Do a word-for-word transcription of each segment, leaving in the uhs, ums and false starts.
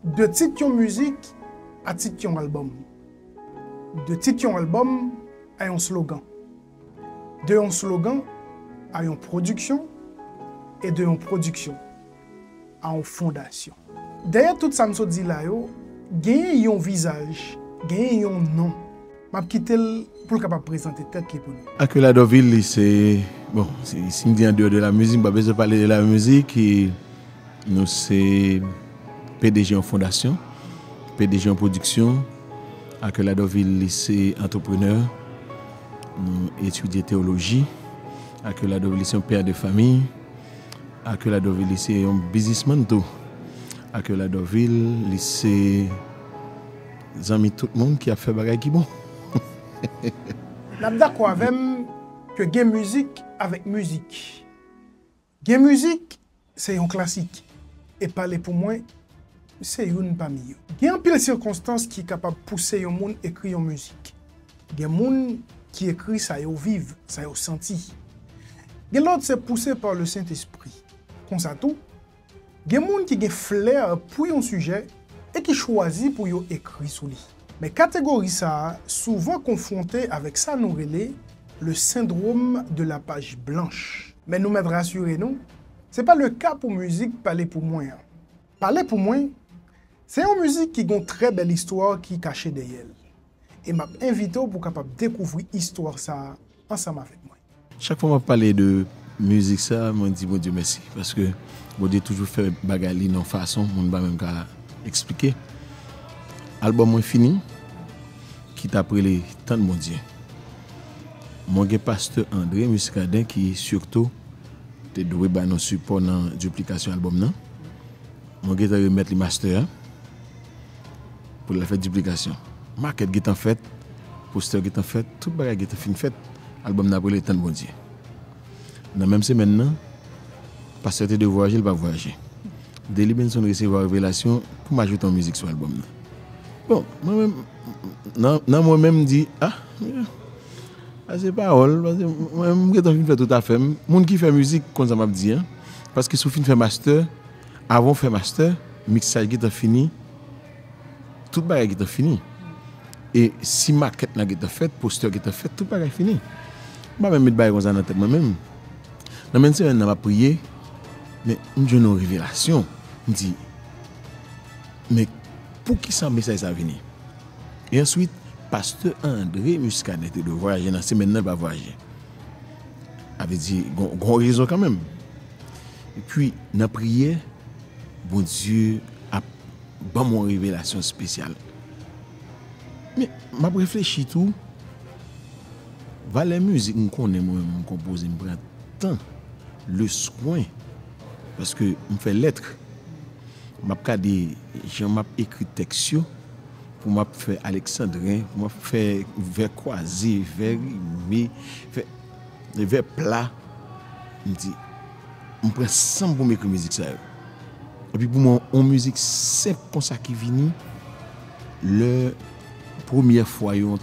De tit yon mizik a tit yon albòm. De tit yon albòm a yon slogan. De yon slogan a yon pwodiksyon e de yon pwodiksyon a yon fondasyon. Dèyè tout sa m sot di la yo, genyen yon vizaj, genyen yon non. M ap kite l pou l kapab prezante tèt li pou nou. Akela Dovil, li se, bon, si, si m di an deyò de la mizik, m pa bezwen pale de la mizik, e nou se P D G yon fondasyon, P D G yon pwodiksyon. Akela Dovil, li se antreprenè, nou etidye teyoloji. Akela Dovil, li se yon pè de fanmi. Akela Dovil, li se yon biznismann tou. Akela Dovil, li se zanmi tout moun ki ap fè bagay ki bon. N ap dakò avè m ke gen mizik avèk mizik. Gen mizik, se yon klasik. E pale pou mwen, se youn pami yo. Gen anpil sikonstans ki kapab pouse yon moun ekri yon mizik. Gen moun ki ekri sa yo viv, sa yo santi. Gen lòt se pouse pa le Sentespri. Konsa tou, gen moun ki gen flè pou yon sijè e ki chwazi pou yo ekri sou li. Men kategori sa a souvan konfwonte avèk sa nou rele le syndrome de la page blanche. Men nou mèt rasire nou, se pa le ka pou mizik Pale pou mwen an. Pale pou mwen, se yon mizik ki gen yon trè bèl istwa ki kache dèyè l. E m ap envite w pou w kapab dekouvri istwa sa a ansanm avèk mwen. Chak fwa m ap pale de mizik sa, mwen di Bondye mèsi, paske Bondye toujou fè bagay li nan yon fason moun pa menm ka eksplike. Albòm mwen fini, ki t ap rele Tann Bondye. Mwen gen pastè André Muscadin ki sitou te dwe ba nou sipò nan diplikasyon albòm nan. Mwen gentan remèt li mastè a pou l al fè diplikasyon. Makèt gentan fèt, postè gentan fèt, tout bagay gentan fin fèt. Albòm nan ap rele Tann Bondye. Nan menm semèn nan, pastè te dwe vwayaje, li pa vwayaje. Deli Benson resevwa revelasyon pou m ajoute yon mizik sou albòm nan. Bon, mwen menm, nan, nan mwen menm, m di, ah, sa se pawòl, paske mwen, m gentan fin fè tout afè m. Moun ki fè mizik konn sa m ap di an. Paske si w fin fè mastè, avan w fè mastè, miksaj gentan fini, tout bagay gentan fini. E si makèt la gentan fèt, postè gentan fèt, tout bagay fini. M pa menm met bagay konsa nan tèt mwen menm. Nan menm semèn nan, m ap priye, men m jwenn yon revelasyon. M di, men poukisa mesaj sa vini? E answit, pastè André Muscadin te dwe vwayaje nan semèn nan, l pa vwayaje. Sa vle di, gon, gon rezon kanmenm. Epi, nan priyè, Bondye ap ban m yon revelasyon espesyal. Men, m ap reflechi tou, valè mizik m konnen mwen menm m konpoze, m pran tan, le swen, paske m fè lèt. M ap gade jan m ap ekri tèks yo, pou m ap fè aleksandren, pou m ap fè vè kwaze, vè rime, fè vè pla. M di, m pran san m pou m ekri mizik sa yo. Epi pou mwen, yon mizik senp konsa ki vini, lè premyè fwa yon,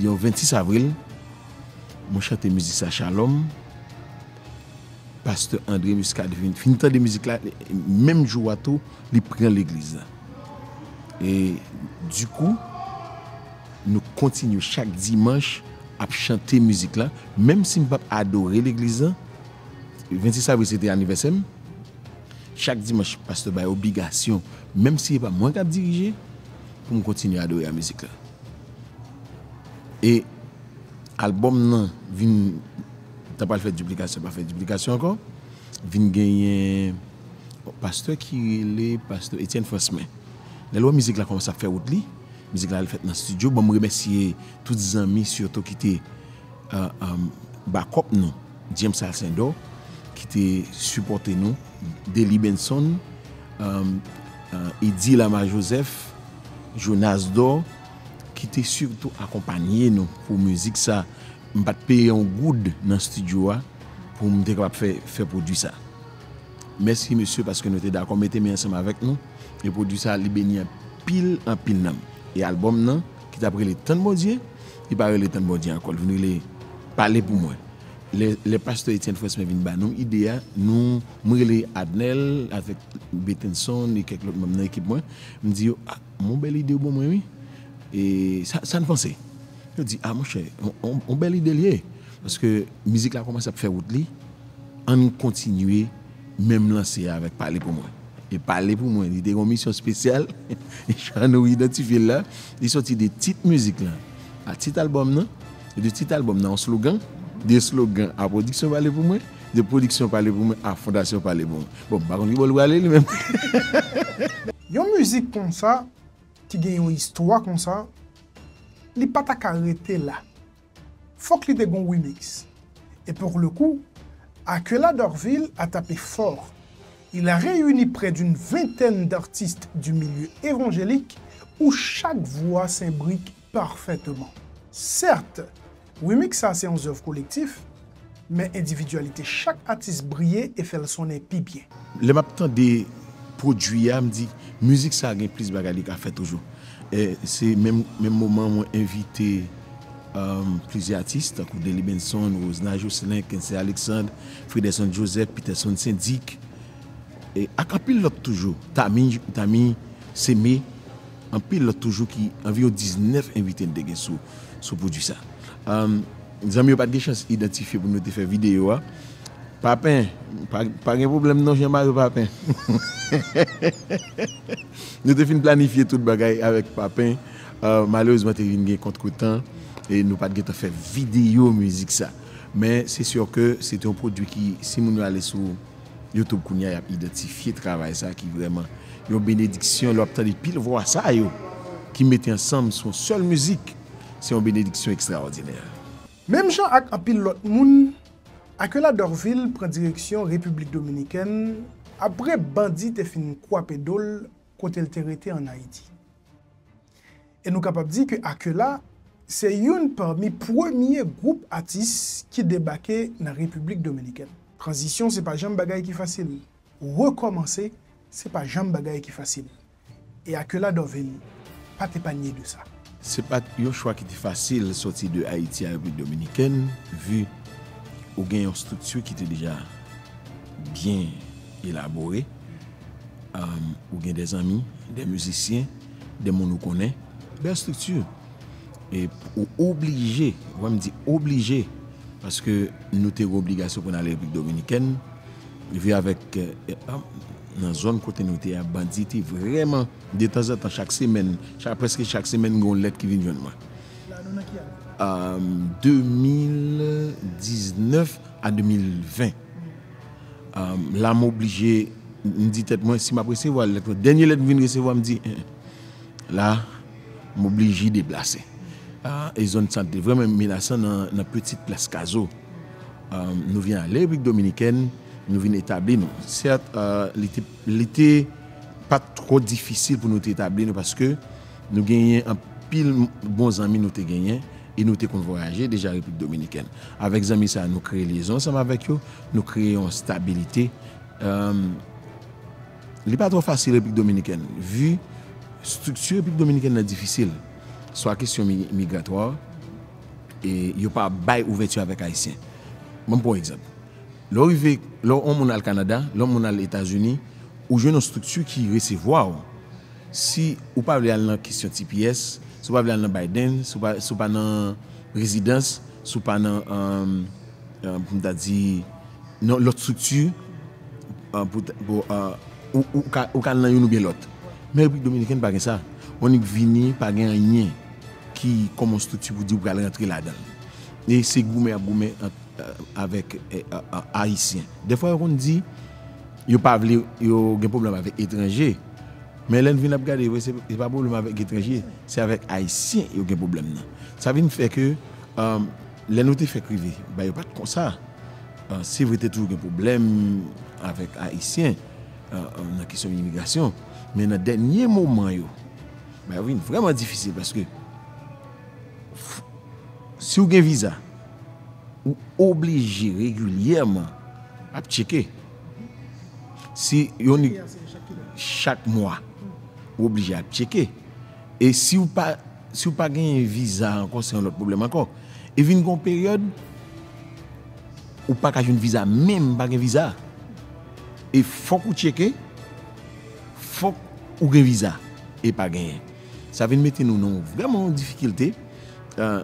yon vennsis avril, mwen chante mizik sa, Shalom. Pastè André Muscadin fin, fin tande mizik la, menm jou a tou, li pran legliz la. E dikou, nou kontinye chak dimanch ap chante mizik la, menm si m p ap adore legliz la. Vennsis avril se te anivèsè m. Chak dimanch, pastè bay obligasyon, menm si se pa mwen k ap dirije, pou m kontinye adore a mizik la. E albòm nan vin, ta pral fè diplikasyon, pa fè diplikasyon ankò. Vin genyen yon pastè ki rele pastè Etienne Fransmen. Lè l wè mizik la kòmanse ap fè wout li, mizik la al fèt nan estidyo. Bon, m remèsye tout zanmi sitou ki te, euh, euh, bakòp nou, James Alcindor, ki te sipòte nou, Deli Benson, euh, euh, Edi Lama Joseph, Jonas Dor, ki te sitou akonpanye nou pou mizik sa. M pa t peye yon goud nan estidyo a pou m te kapab fè, fè pwodui sa. Mèsi, mesye, paske nou te dakò mete men ansanm avèk nou. E pwodui sa, li beni anpil, anpil nanm. E albòm nan, ki t ap rele Tann Bondye, li pa rele Tann Bondye ankò, li vin rele Pale pou mwen. Lè, lè pastè Etienne Frans mwen vin ba nou ide a, nou, mwen rele Adnel avèk Betenson e kèk lòt manm nan ekip mwen. M di yo, ah, m gon bèl ide ou ban mwen, wi. E sa, sa n panse? Yo di, ah, monchè, on, on, on bèl ide l ye. Paske mizik la kòmanse ap fè wout li. Ann kontinye menm lanse a avèk Pale Pou Mwen. E Pale Pou Mwen, li te gen yon misyon espesyal. Jan nou idantifye l la, li soti de tit mizik lan, a tit albòm nan, e de tit albòm nan, yon slogan, de slogan a pwodiksyon Pale Pou Mwen, de pwodiksyon Pale Pou Mwen a fondasyon Pale Pou Mwen. Bon, m pa konn ki bò l prale li menm. Yon mizik konsa, ki gen yon istwa konsa, li pa ta ka rete la. Fòk li te gon remix. Et pour le coup, Aquela Dorvil a tapé fort. Il a réuni près d'une vingtaine d'artistes du milieu évangélique où chaque voix s'imbrique parfaitement. Certes, remix sa se yon zèv kolektif, men endividyalite chak atis briye e fè l sonnen pi byen. Lè m ap tande pwodui a, m di, mizik sa gen plis bagay li ka fè toujou. E se menm, menm moman mwen envite um, plizyè atis, tankou Delly Benson, Rosna Jocelyn, Kensey Alexandre, Frederson Joseph, Peterson Syndic, e ak anpil lòt toujou, Tami, Tami Seme, anpil lòt toujou ki anviwon diznèf envite n te gen sou, sou pwodui sa. Um, zanmi yo pa t gen chans idantifye pou nou te fè videyo a. Papen, pa, pa gen pwoblèm non, Jean Mario Papen. Nou te fin planifye tout bagay avèk Papen. Uh, malerezman, te vin gen kontretan e nou pa t gentan fè videyo mizik sa. Men se si ke se te yon pwodui ki, si moun yo ale sou YouTube kounye a, y ap idantifye travay sa ki vrèman yon benediksyon. Lè w ap tande pil vwa sa yo ki mete ansanm sou yon sèl mizik, se yon benediksyon ekstraòdinè. Menm jan ak anpil lòt moun, Aquela Dorvil pran direksyon Repiblik Dominikèn apre bandi te fin kwape do l kote l te rete ann Ayiti. E nou kapab di ke Aquela se youn pami premye gwoup atis ki debake nan Repiblik Dominikèn. Tranzisyon se pa janm bagay ki fasil. Rekòmanse se pa janm bagay ki fasil. E Aquela Dorvil pa t epanye de sa. Se pa t yon chwa ki te fasil sòti de Ayiti a Repiblik Dominikèn, vi ou gen yon estrikti ki te deja byen elabore, um, ou gen de zanmi, de mizisyen, de moun ou konnen, bèl estrikti. E ou oblije, wè m di oblije, paske nou te gen obligasyon pou n ale Repiblik Dominikèn, vi avèk, eh, ah, nan zòn kote nou te a, bandi te vrèman, detanzantan, chak semèn, chak, prèske chak semèn, gen yon lèt ki vin jwenn mwen. La, nou nan ki ane? Um, de mil diznèf a de mil ven. Um, la, m oblije, m di tèt mwen, si m ap resevwa lèt, dènye lèt m vin resevwa, m di, eh, eh, la, m oblije deplase. Ah, e zòn sa te vrèman menasan nan, nan Petit Plas Kazo. Ah, nou vin ale Repiblik Dominikèn, nou vin etabli nou. Sèt, ah, li te, li te pa t twò difisil pou nou te etabli nou paske nou genyen anpil bon zanmi nou te genyen e nou te konn vwayaje deja Repiblik Dominikèn. Avèk zanmi sa a, nou kreye lyezon ansanm avèk yo, nou kreye yon stabilite. Em, li pa twò fasil Repiblik Dominikèn, vi estrikti Repiblik Dominikèn nan difisil, swa kesyon mi-, migratwa, e yo pa bay ouvèti avèk Ayisyen. Ban m pran yon egzanp. Lè w rive, lè yon moun al Kanada, lè yon moun al Etazini, ou jwenn yon estrikti ki resevwa w. Si ou pa vle al nan kesyon T P S, si ou pa vle al nan Biden, si ou pa, si ou pa nan rezidans, si ou pa nan, um, um, pou m ta di, nan lòt estrikti, um, pou, pou, uh, ou, ou ka, ou ka al nan youn oubyen lòt. Men Repiblik Dominikèn pa gen sa. Ou annik vini, pa gen anyen ki kòm yon estrikti pou di ou pral rantre ladan l. E se goumen y ap goumen ant, uh, avèk, eh, uh, uh, Ayisyen. Dèfwa yo konn di, yo pa vle, yo gen pwoblèm avèk etranje. Men lè n vin ap gade vre, se, se pa pwoblèm avèk etranje, se avèk Ayisyen yo gen pwoblèm nan. Sa vin fè ke, um, lè nou te fèk rive, ba yo pa t konsa. Uh, se vre te toujou gen pwoblèm avèk Ayisyen, uh, uh, nan kesyon imigrasyon. Men nan dènye moman yo, ba yo vin vrèman difisil paske f-, si w gen viza, ou oblije regilyèman ap tcheke. Si yon ni-, chak mwa, ou oblije ap tcheke. E si w pa, si w pa genyen viza ankò, se yon lòt pwoblèm ankò. E vin gon peryòd, Ou pa ka jwenn viza menm, pa gen viza. E fòk ou tcheke, fòk ou gen viza, e pa genyen. Sa vin mete nou nan vrèman yon difikilte. Eh,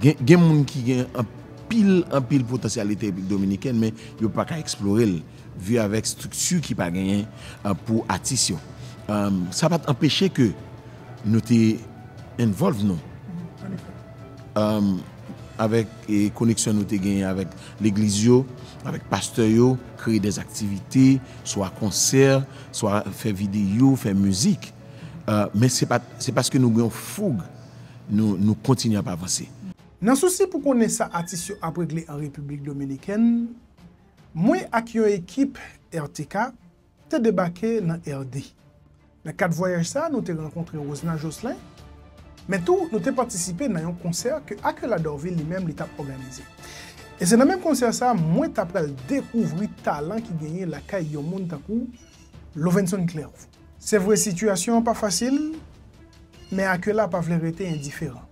gen, gen moun ki gen anpil, anpil potansyalite Repiblik Dominikèn, men yo pa ka eksplore l, vi avèk estrikti ki pa genyen, eh, pou atis yo. Eh, sa pa t anpeche ke nou te involve nou. Ann efè. Um, avèk, e, koneksyon nou te genyen avèk legliz yo, avèk pastè yo, kreye dè aktivite, swa konsè, swa fè videyo, fè mizik. Uh, men se pa, se paske nou gen yon foug, nou, nou kontinye ap avanse. Nan sousi pou konnen sa atis yo ap regle an Repiblik Dominikèn, mwen ak yon ekip R T K te debake nan R D. Nan kad vwayaj sa, nou te rankontre Rosna Jocelyn, men tou, nou te patisipe nan yon konsè ke Aquela Dorvil li menm li t ap òganize. E se nan menm konsè sa, mwen ta pral dekouvri talan ki genyen lakay yon moun tankou Lovenson Clerveau. Se vre, sitiyasyon an pa fasil, men Aquela pa vle rete endiferan.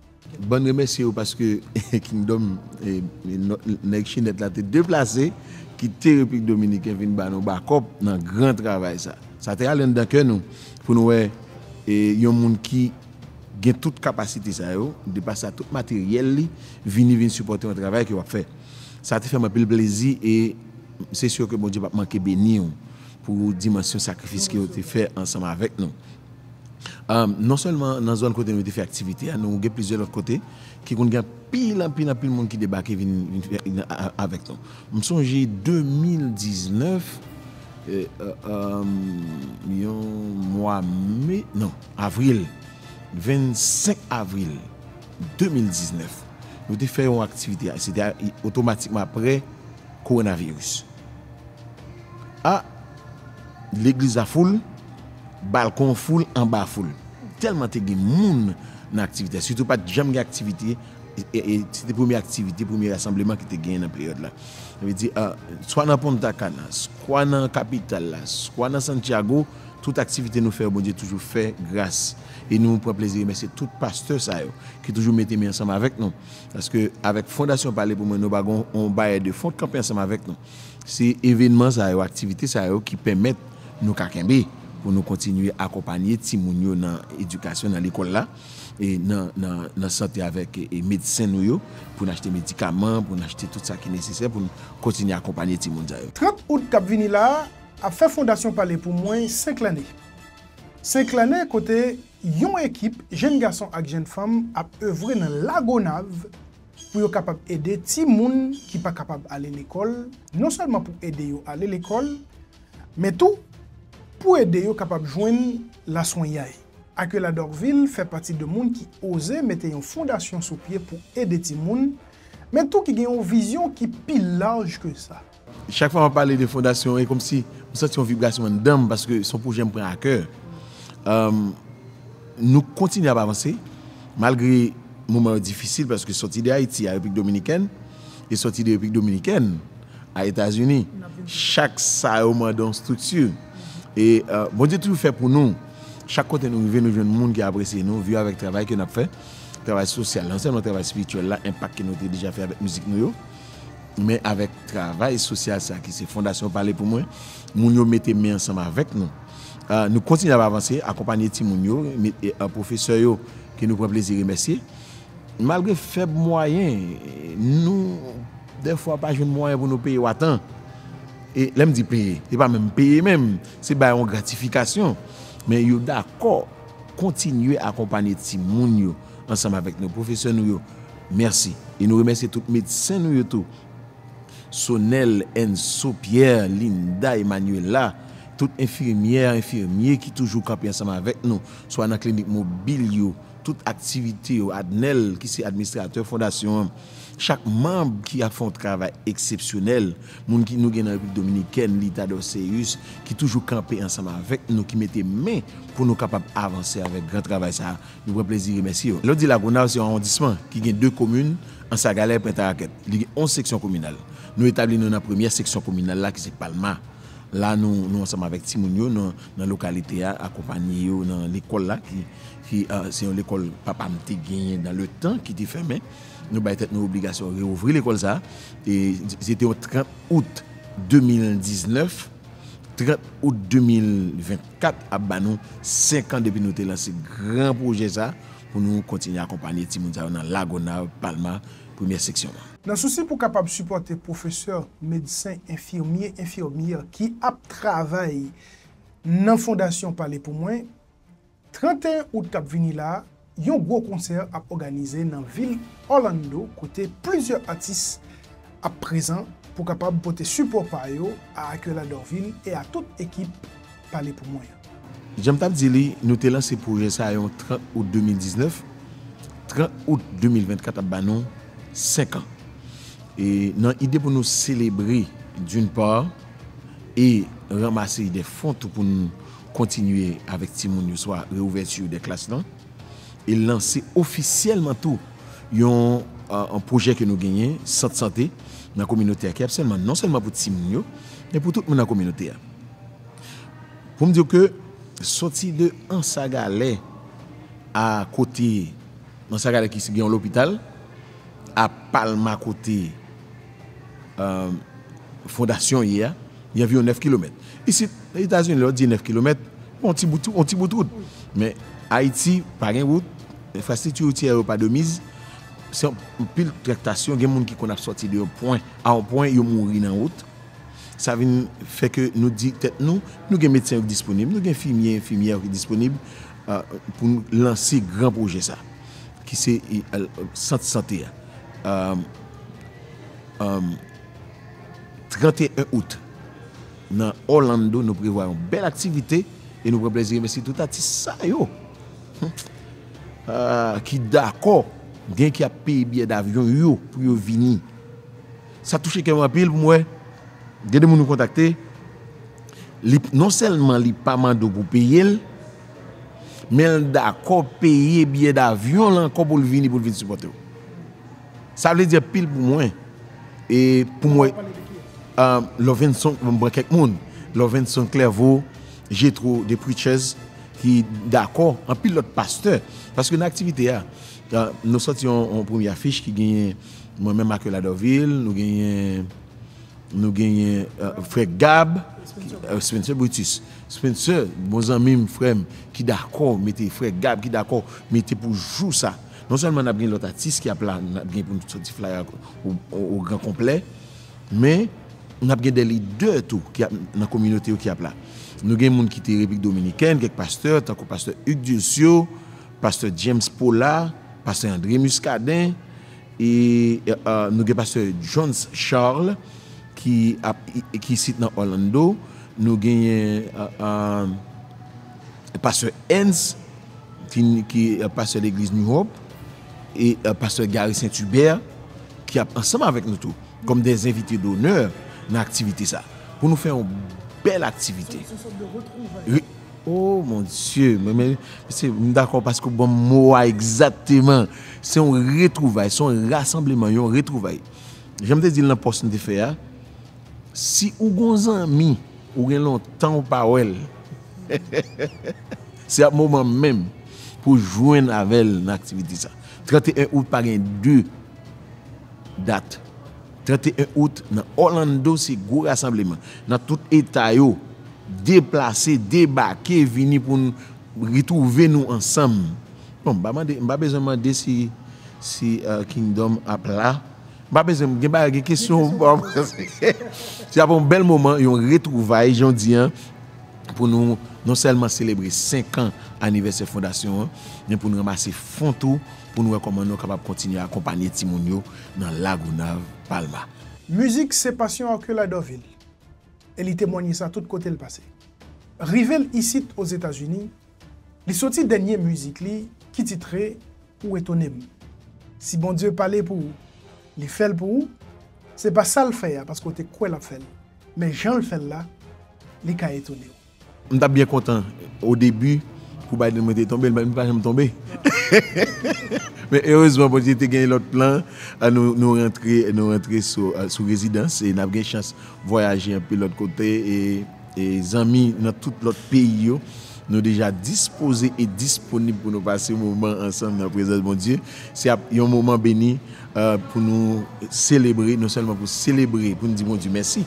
Ban n remèsye yo paske Kingdom, e, e, nò-, nèg Chinèt la te deplase, kite Repiblik Dominikèn, vin ba nou bakòp nan gran travay sa. Sa te ale anndan kè nou, pou nou wè, e, yon moun ki gen tout kapasite sa yo, depase a tout materyèl li, vini, vin sipòte yon travay ke w ap fè. Sa te fè m anpil plezi e se si ke Bondye p ap manke beni w pou dimansyon sakrifis ke w te fè ansanm avèk nou. Um, non sèlman nan zòn kote nou te fè aktivite a, nou gen plizyè lòt kote ki konn gen anpil, anpil, anpil moun ki debake vin, vin fè, vin a, a, avèk nou. M sonje de mil diznèf, e, e, um, yon mwa me, non, avril, vennsenk avril de mil diznèf, nou te fè yon aktivite, se te a, otomatikman aprè kowonaviris. A, legliz la foul, balkon foul, anba foul. Tèlman te gen moun nan aktivite a. Sitou pa t janm gen aktivite, e, e, e, se te premye aktivite, premye rasanbleman ki te genyen nan peryòd la. Sa vle di, a, swa nan Punta Cana, swa nan kapital la, swa nan Santiago, tout aktivite nou fè yo, Bondye toujou fè gras. E nou pran plezi remèsye tout pastè sa yo ki toujou mete men ansanm avèk nou. Paske avèk Fondasyon Pale pou Mwen, nou pa gen yon bayè de fon k kanpe ansanm avèk nou. Se evènman sa yo, aktivite sa yo ki pèmèt nou ka kenbe pou nou kontinye akonpanye timoun yo nan edikasyon, nan lekòl la, e nan, nan, nan sante avèk, e, medsen nou yo, pou n achte medikaman, pou n achte tout sa ki nesesè pou n kontinye akonpanye timoun sa yo. Trant out k ap vini la a ap fè Fondasyon Pale pou Mwen senk lane. Senk lane kote yon ekip jenn gason ak jenn fanm ap evre nan Lagonav pou yo kapab ede timoun ki pa kapab ale lekòl, non sèlman pou ede yo ale lekòl, men tou pou ede yo kapab jwenn laswenyay. Aquela Dorvil fè pati de moun ki oze mete yon fondasyon sou pye pou ede timoun, men tou ki gen yon vizyon ki pi laj ke sa. Chak fwa m ap pale de fondasyon, e kòmsi m santi yon vibrasyon anndan m, paske se yon pwojè m pran a kè. Èm, nou kontinye ap avanse, malgre moman yo difisil, paske sòti de Ayiti a Repiblik Dominikèn, e sòti de Repiblik Dominikèn a Etazini, chak sa yo mande yon estrikti. E, e, Bondye toujou fè pou nou. Chak kote nou rive, nou jwenn moun ki apresye nou, vi avèk travay ke n ap fè, travay sosyal, non sèlman travay espirityèl la, enpak ke nou te deja fè avèk mizik nou yo, men avèk travay sosyal sa ki se Fondasyon Pale pou Mwen, moun yo mete men ansanm avèk nou. A, nou kontinye ap avanse, akonpanye timoun yo, met, e, a, pwofesè yo ke nou pran plezi remèsye. Malgre fèb mwayen, nou, dèfwa, pa jwenn mwayen pou nou peye w a tan. E lè m di peye, se pa menm peye menm, se bay yon gratifikasyon. Men yo dakò kontinye akonpanye timoun yo ansanm avèk nou, pwofesè nou yo. Mèsi. E nou remèsye tout medsen nou yo tou. Sonel, Enso, Pierre, Linda, Emmanuela, tout enfimyè, enfimye ki toujou kanpe ansanm avèk nou, swa nan klinik mobil yo, tout aktivite yo, Adnel, ki se administratè fondasyon an, chak manm ki ap fè yon travay eksepsyonèl, moun ki nou gen nan Repiblik Dominikèn, Lita Dorceus, ki toujou kanpe ansanm avèk nou, ki mete men pou nou kapab avanse avèk gran travay sa a. Nou pran plezi remèsye yo. Lè w di Lagonav, se yon awondisman ki gen de komin, Anse à Galets e Pwent a Rakèt. Li gen onz seksyon kominal. Nou etabli nou nan premyè seksyon kominal la, ki se Palma. la, nou, nou ansanm avèk timoun yo nan, nan lokalite a, akonpanye yo nan lekòl la, ki, ki, euh, se yon lekòl papa m te genyen dans le temps, ki te fèmen. Nou bay tèt nou obligasyon reouvri lekòl sa a. E se te yon trant out de mil diznèf, trant out de mil vennkat ap ba nou senk an depi nou te lanse gran pwojè sa a pou nou kontinye akonpanye timoun sa yo nan Lagonav, Palma, premyè seksyon an. Nan sousi pou kapab sipòte pwofesè, medsen, enfimye, enfimyè ki ap travay nan Fondasyon Pale Pou Mwen, trannteyen out k ap vini la a, yon gwo konsè ap òganize nan vil Orlando, kote plizyè atis ap prezan pou kapab pote sipò pa yo a Aquela Dorvil e a tout ekip Pale Pou Mwen an. Jan m t ap di li, nou te lanse pwojè sa a yon trant out de mil diznèf, trant out de mil vennkat ap ba nou senk an. E nan ide pou nou selebre, d'une part, e ranmase de fon tou pou nou kontinye avèk timoun yo, swa reouvèti de klas lan, e lanse ofisyèlman tou yon, euh, yon pwojè ke nou genyen, sant sante nan kominote a, ki ap sèlman, non sèlman pou timoun yo, men pou tout moun nan kominote a. Pou m di w ke soti de Ansagalè a kote, Ansagalè ki gen yon lopital, a Palma kote, euh, fondasyon ye a, gen anviwon nèf kilomèt. Isit, Etazini, lè w di nèf kilomèt, yon ti bout, yon ti bout wout. Men Ayiti pa gen wout, enfrastrikti woutiyè yo pa de miz, se yon pil traktasyon, gen moun ki konn ap sòti de yon pwen a yon pwen, yo mouri nan wout. Sa vin fè ke nou di tèt nou, nou gen medsen yo ki disponib, nou gen enfimye, enfimyè yo ki disponib, euh, pou nou lanse gran pwojè sa, ki se, euh, sant sante a. Euh, euh, trannteyen out, nan Orlando, nou prevwa yon bèl aktivite e nou pran plezi remèsye tout atis sa yo, euh, ki dakò, gen ki ap peye biyè davyon yo pou yo vini. Sa touche kè m anpil pou m wè gen de moun nou kontakte, li, non sèlman li pa mande w pou peye l, men l dakò peye biyè davyon l ankò pou l vini, pou l vin sipòte w. Sa vle di anpil pou mwen. E pou mwen, euh, Lovenson, m pran kèk moun, Lovenson Clairvaux, Jetro, The Preachers, ki dakò, anpil lòt pastè. Paske nan aktivite a, euh, nou sòti yon, yon premye afich ki genyen mwen menm, Aquela Dorvil, nou genyen, nou genyen, euh, frè Gab, euh, Spencer Brutus. Spencer, bon zanmi m, frè m, ki dakò mete, frè Gab ki dakò mete pou jou sa. Non sèlman n ap gen lòt atis ki ap la, n ap gen pou nou sòti flyer o, o, o gran konplè, men n ap gen de lidè tou ki ap, nan kominote yo ki ap la. Nou gen moun ki te Repiblik Dominikèn, kèk pastè, tankou pastè Hugues Durcio, pastè James Pollard, pastè André Muscadin, e, e, e, nou gen pastè Jones Charles ki ap, ki isit nan Orlando. Nou genyen, e, e, pastè Hans, ki, ki, e, pastè legliz New Hope, e, e, pastè Gary Saint Hubert, ki ap ansanm avèk nou tou, kòm de envite donè nan aktivite sa, pou nou fè yon bèl aktivite. Se yon sòt de retwouvay. Re-, oh mon Dieu, men, men, se, m dakò paske w ban m mo a egzakteman. Se yon retwouvay, se yon rasanbleman, yon retwouvay. Jan m te di l nan pòs m te fè a, si ou gon zanmi, ou gen lontan ou pa wè l, se ap moman menm pou jwenn avè l nan aktivite sa. Tranteyen out pa gen de dat. Tranteyen out nan Orlando se gwo rasanbleman. Nan tout eta yo, deplase, debake, vini pou n retwouve nou ansanm. Bon, m pa mande, m pa bezwen mande si, si, euh, Kingdom ap la. M pa bezwen, gen bagay, gen kesyon, m pa panse. Se ap yon bèl moman, yon retwouvay, jan w di an, pou nou non sèlman selebre senk an anivèsè fondasyon an, men pou nou ranmase fon tou, pou nou wè kòman nou kapab kontinye akonpanye timoun yo nan Lagonav, Palma. Mizik se pasyon Aquela Dorvil, e li temwanye sa tout kote l pase. Rive l isit Ozetazini, li soti dènye mizik li ki titre Ou etone m. Si Bondye pale pou ou, li fè l pou ou, se pa sa l fè a paske w te kwè l ap fè l, men jan l fè l la, li ka etone w. M t ap byen kontan o debi pou Biden mwen te tonbe, men li pa janm tonbe. Men erezman, Bondye te gen lòt plan. A, nou, nou rantre, nou rantre sou, a, sou rezidans e n ap gen chans vwayaje anpil lòt kote e e zanmi nan tout lòt peyi yo, nou deja dispoze e disponib pou nou pase moman ansanm nan prezans Bondye. Se ap yon moman beni, eh, pou nou selebre, non sèlman pou selebre, pou nou di Bondye mèsi,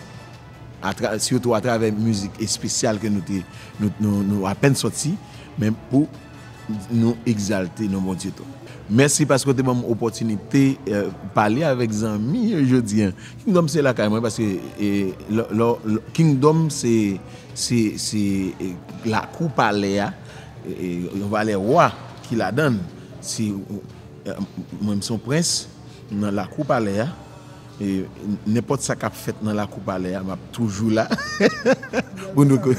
atra-, sitou atravè mizik espesyal ke nou te, nou, nou, nou apèn sòti, men pou nou egzalte non Bondye tou. Mèsi paske w te ban m opòtinite, eh, pale avèk zanmi yo jodi a. Kingdom se lakay mwen paske, eh, lò, lò, lò, Kingdom se, se, se, eh, lakou palè a, eh, yon palè wa ki ladan l. Se, eh, mwen, m se yon prens nan lakou palè a. E nenpòt sa k ap fèt nan lakou palè a, m ap toujou la. Pou nou ko-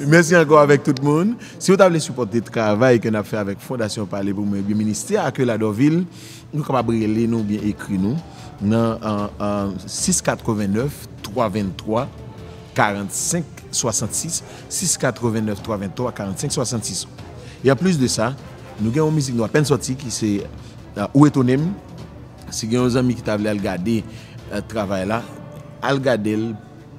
Mèsi ankò avèk tout moun. Si w ta vle sipòte travay ke n ap fè avèk Fondasyon Pale Pou Mwen, ebyen Ministè Akèy Ladòvil, nou kapab rele nou oubyen ekri nou nan, euh, euh, sis katrevennnèf twa venntwa karannsenk swasannsis, sis katrevennnèf twa venntwa karannsenk swasannsis. E anplis de sa, nou gen yon mizik nou apèn sòti ki se, euh, Ou Etone M. Si gen yon zanmi ki ta vle al gade, euh, travay la, al gade l,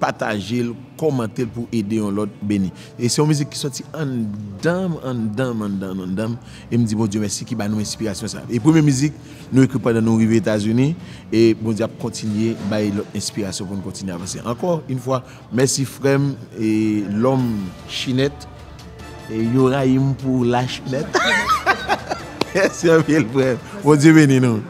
pataje l, kòmante l pou ede yon lòt beni. E se yon mizik ki sòti anndan m, anndan m, anndan m, anndan m. E m di Bondye mèsi ki ba nou enspirasyon sa. E premye mizik nou ekri pandan nou rive Etazini, e Bondye ap kontinye bay lòt enspirasyon pou nou kontinye avanse. Ankò yon fwa, mèsi frè m, e lòm Chinèt, e yo rayi m pou la Chinèt. Mèsi anpil frè m. Bondye beni nou.